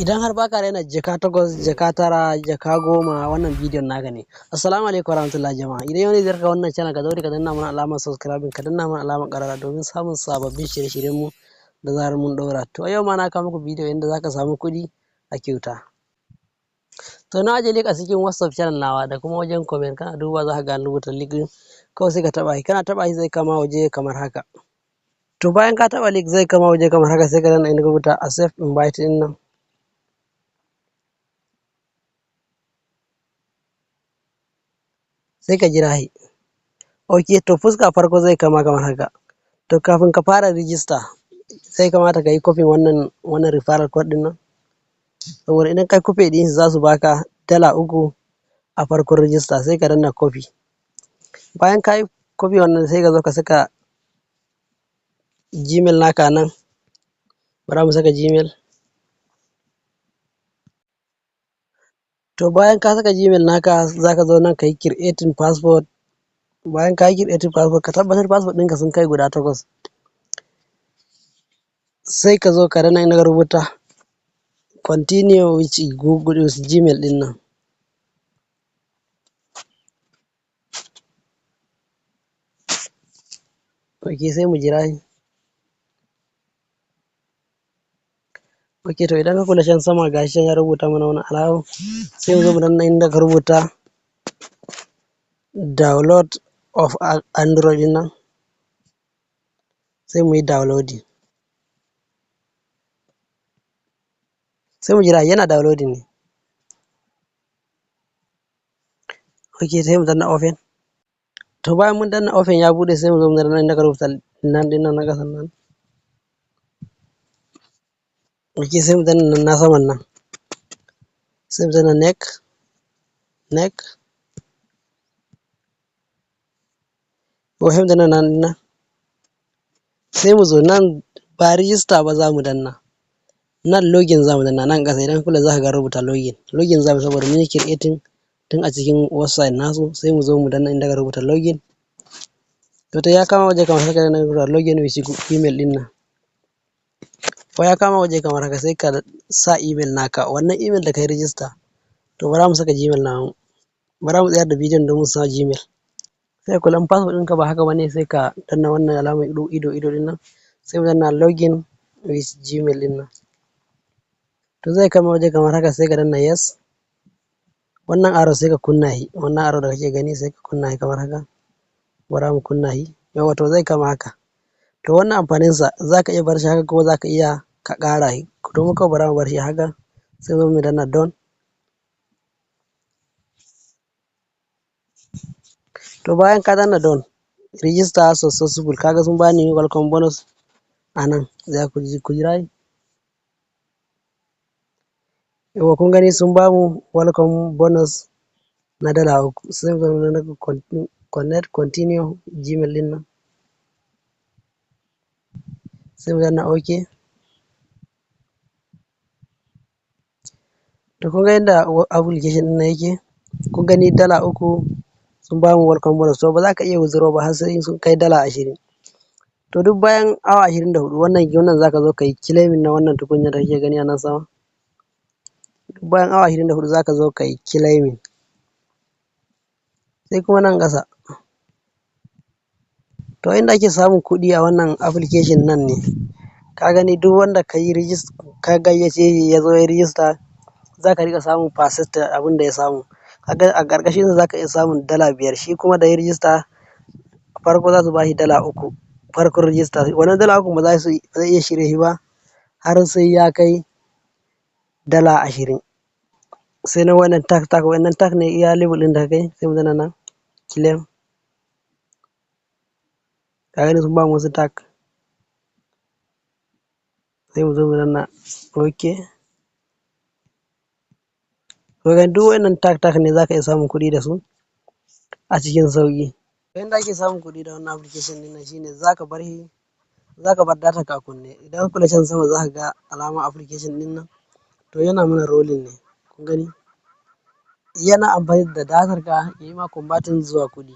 Idan har baka raina jaka 8, jaka 9, jaka 10, wannan bidiyon naka ne. Assalamu alaikum warahmatullahi jama'a. Idan yau ne ziyarka wannan channel, ka daure ka danna mana alamar subscribing, ka danna mana alamar ƙararrawa domin samun sababbin shirye-shiryen mu da zarar mun ɗaura. To yau ma na kawo muku bidiyo yanda zaka samu kuɗi a kyauta. To na ajiye link a cikin WhatsApp channel nawa da kuma wajen comment, kana duba za ka ga an rubuta link ɗin, kawai sai ka taɓa shi. Kana taɓa shi zai kama waje kamar haka. To bayan ka taɓa link zai kama waje kamar haka, sai ka danna inda ka rubuta accept invite ɗin nan. Sai ka jira shi. Ok, to fuska farko zai kama kamar haka. To kafin ka fara rijista sai kamata ka yi copy wannan referral code ɗin nan. Saboda idan ka copy ɗin za su baka $3 a farkon rijista, sai ka danna copy. Bayan ka yi copy wannan sai ka zo ka saka Gmail naka nan. Bara mu saka Gmail. To bayan ka saka Gmail naka, za ka zo nan ka yi creating password. Bayan ka yi creating password, ka tabbatar password ɗinka sun kai guda 8. Sai ka zo ka danna inda ka rubuta continue with Google with Gmail ɗin nan. Ok, sai mu jira shi. Ok, to idan ka kula can sama gashi can ya rubuta mana wani alama, sai mu zo mu danna inda ka rubuta download of Android ɗin nan, sai mu yi downloading. Sai mu jira yana downloading ne. Ok, sai mu danna open. To bayan mun danna open ya buɗe, sai mu zo mu danna inda ka rubuta nan ɗin nan na ƙasan nan. Ok, sai mu danna nan na saman nan. Sai mu danna next, next. Ko sai mu danna nan nan. Sai mu zo nan ba register ba za mu danna. Nan login za mu danna nan ƙasa, idan ka kula za ka ga rubuta login. Login za mu, saboda mun yi creating tun a cikin website nasu, sai mu zo mu danna inda ka rubuta login. To ta ya kama waje kamar haka, danna rubuta login with email ɗin nan. Ko ya kama waje kamar haka, sai ka sa email naka, wannan email da ka yi register. To bara mu saka Gmail namu. Bara mu tsayar da bidiyon don mu sa Gmail. Sai kula in password ɗinka ba haka bane, sai ka danna wannan alamar ido ido ɗin nan. Sai mu danna login with Gmail ɗin nan. To zai kama waje kamar haka, sai ka danna yes. Wannan arrow sai ka kunna shi. Wannan arrow da kake gani sai ka kunna shi kamar haka. Bara mu kunna shi. Yauwa, to zai kama haka. To wannan amfaninsa za ka iya bar shi haka ko za ka iya ka ƙara shi. To mu kawai bara mu bar shi haka. Sai mu danna done. To bayan ka danna done, register successful, kaga sun bani welcome bonus a nan. Za ku ji ku jira. Yauwa, kun gani sun bamu welcome bonus na $3. Sai mu zo mu danna connect continue Gmail ɗin nan. Sai mu danna OK. To kun ga yadda application ɗin nan yake. Kun gani $3 sun bamu welcome bonus. To ba za ka iya withdraw ba har sai sun kai $20. To duk bayan awa 24 wannan za ka zo ka yi claiming na wannan tukunya da kake gani a nan sama. Duk bayan awa 24 za ka zo ka yi claiming. Sai kuma nan ƙasa. To inda ake samun kuɗi a wannan application nan ne. Ka gani duk wanda ka yi ka gayyace shi ya zo ya yi register, za ka riƙa samun percentage abin da ya samu. Kaga a ƙarƙashinsa za ka iya samun $5. Shi kuma da ya yi register farko za su ba shi $3 farkon register. Wannan $3 ba za su zai iya shirye shi ba har sai ya kai $20. Sai na wannan tag tag, wannan tag ne iya level ɗin da ka kai, sai mu danna nan claim. Ka gani sun bamu wasu tag. Sai mu zo mu danna OK. To ga duk wannan tag tag ne za ka iya samun kuɗi da su a cikin sauƙi. Yanda ake samun kuɗi da wannan application ɗin nan shine za ka bar shi, za ka bar data ka kunne. Idan ka kula can sama za ka ga alamar application ɗin nan. To yana mana rolling ne. Kun gani? Yana amfani da datar ka ya yi ma converting zuwa kuɗi.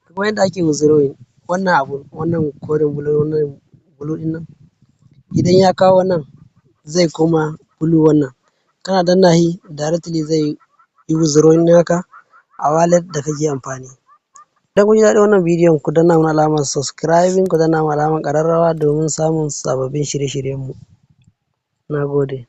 Kuma yanda ake withdrawing wannan abu, wannan koren blue, wannan blue ɗin nan, idan ya kawo nan zai koma blue wannan. Kana danna shi, directly zai yi withdrawing naka a wallet da kake amfani. Idan kun ji daɗin wannan bidiyon, ku danna mana alamar subscribing, ku danna mana alamar ƙararrawa domin samun sababbin shirye-shiryenmu. Na gode.